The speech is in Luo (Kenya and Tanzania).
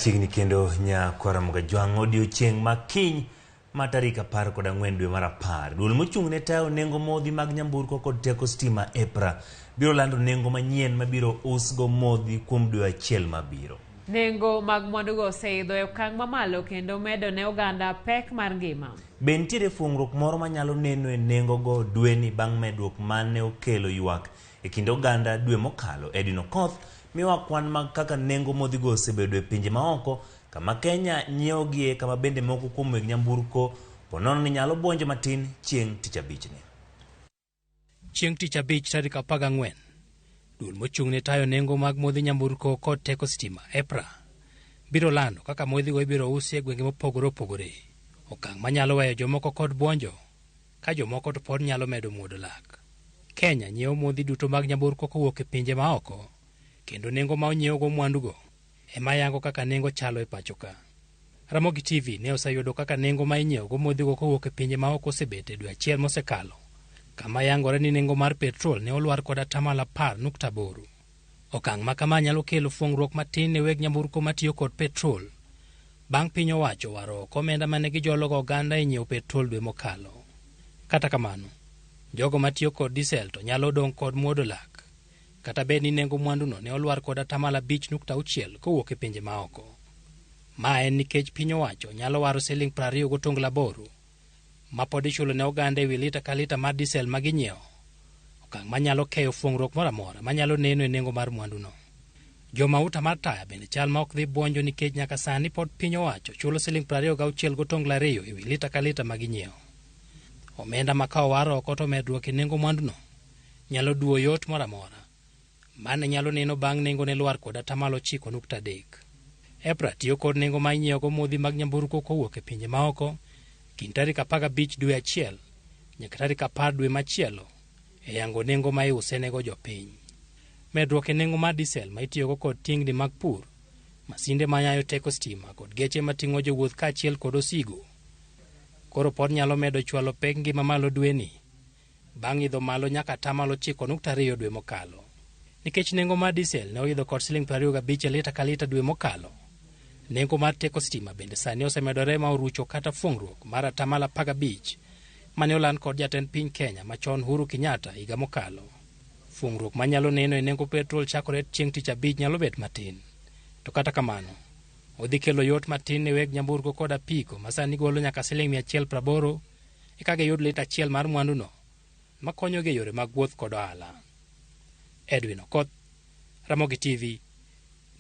Chiegni kendo nyakwara Mugajwang' odiochieng' ma kiny ma tarik 14 dwe mar 10. Duol mochung' ne tayo nengo modhi mag nyamburko kod teko stima EPRA biro lando nengo manyien mabiro usgo modhi kuom dwe achiel mabiro. Nengo mag mwandugo oseidho e okang' mamalo kendo medo ne oganda pek mar ngima. Be nitiere fuong'ruok moro manyalo neno e nengogo dweni bang' medruok mane okelo ywak e kind oganda dwe mokalo? Edwin Okoth miwa kwan mag kaka nengo modhigo osebedo e pinje maoko kama Kenya nyiewogie kama bende moko kuom weg nyamburko ponono ni nyalo buonjo matin chieng' tich abichni. Chieng' tich abich tarik 14, duol mochung' ne tayo nengo mag modhi nyamburko kod teko sitima EPRA biro lando kaka modhigo ibiro usi e gwenge mopogore opogore, okang' manyalo weyo jomoko kod buonjo ka jomoko to pod nyalo medo muodo lak. Kenya nyiewo modhi duto mag nyamburko kowuok e pinje maoko, kendo nengo ma onyiewogo mwandugo ema yango kaka nengo chalo e pacho ka. Ramogi TV ne oseyudo kaka nengo ma inyiewogo modhigo kowuok e pinje maoko osebet e dwe achiel mosekalo, kama yangore ni nengo mar petrol ne olwar kod atamalo 10.8. Okang' ma kama nyalo kelo fuong'ruok matin ne weg nyamburko matiyo kod petrol, bang' piny owacho waro oko omenda mane gijologo oganda e nyiewo petrol dwe mokalo. Kata kamano, jogo matiyo kod diesel to nyalo dong' kod muodo lak, kata bed ni nengo mwanduno ne olwar kod atamalo 5.6 kowuok e pinje maoko. Ma en nikech piny owacho nyalo waro siling 28 ma pod ichulo ne oganda ewi lita ka lita mar diesel ma ginyiewo, okang' manyalo keyo fuong'ruok moro amora manyalo neno e nengo mar mwanduno. Jomauta mar taya bende chal ma ok dhi buonjo nikech nyaka sani pod piny owacho chulo siling 26.2 ewi lita ka lita ma ginyiewo. Omenda ma ka owar oko to medruok e nengo mwanduno nyalo duo yot moro amora mane nyalo neno bang' nengo ne lwar kod atamalo 9.3. EPRA tiyo kod nengo ma inyiewogo modhi mag nyamburko kowuok e pinje maoko kind tarik 15 dwe achiel nyaka tarik 10 dwe machielo e yango nengo ma iusenego jopiny. Medruok e nengo mar diesel ma itiyogo kod tingni mag pur, masinde manyayo teko stima kod geche mating'o jowuoth kaachiel kod osigo koro pod nyalo medo chwalo pek ngima malo dweni bang' idho malo nyaka atamalo 9.2 dwe mokalo. Nikech nengo mar diesel ne oidho kod siling 25 e lita ka lita dwe mokalo, nengo mar teko stima bende sani osemedore ma orucho kata fuong'ruok mar atamalo 15 mane oland kod jatend piny Kenya machon Uhuru Kenyatta higa mokalo. Fuong'ruok manyalo neno e nengo petrol chakore chieng' tich abich nyalo bet matin, to kata kamano odhi kelo yot matin ne weg nyamburko kod apiko ma sani golo nyaka siling 180 eka giyud lita achiel mar mwanduno makonyogi e yore mag wuoth kod ohala. Edwin Okoth, Ramogi TV,